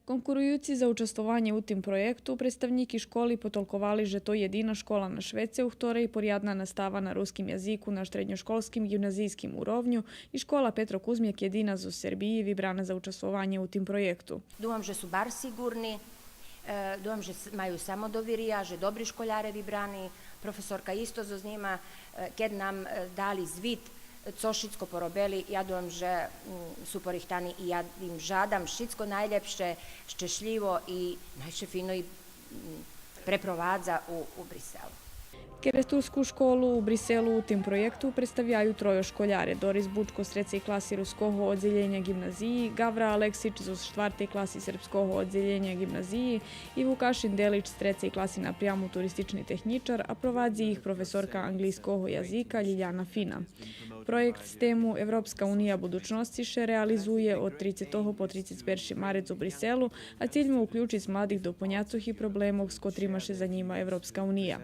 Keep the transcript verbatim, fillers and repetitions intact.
Конкуруюци за участвованє у тим проєкту, представнїки школи потолковали же то єдина школа на швеце у хторей порядна настава на руским язику на штредньошколским ґимназийским уровню и школа Петро Кузмяк єдина зоз Сербиї вибрана за участвованє у тим проєкту. Думам же су барз сиґурни, е, думам же с-, маю самодовирия, же добри школяре вибрани, професорка исто зоз нїма, е, кед нам, е, дали звит, цо шицко поробели, я думам же, м, су порихтани и я им жадам шицко найлєпше, щешлїво и най ше фино и, м, препровадза у, у Брисел. Керестурску школу у Бриселу у тим проєкту представяю тройо школяре: Дорис Бучко з трецей класи Руского оддзелєня ґимназиї, Гавра Алексич зоз штвартей класи Сербского оддзелєня ґимназиї и Вукашин Делич з трецей класи на пряму туристични технїчар, а провадзи их професорка анґлийского язика Лїляна Фина. Проєкт з тему Европска уния будучносци ше реализує од трицетого по трицец перши марец у Бриселу, а циль му уключиц младих до поняцох и проблемох з котрима ше занїма Европска уния.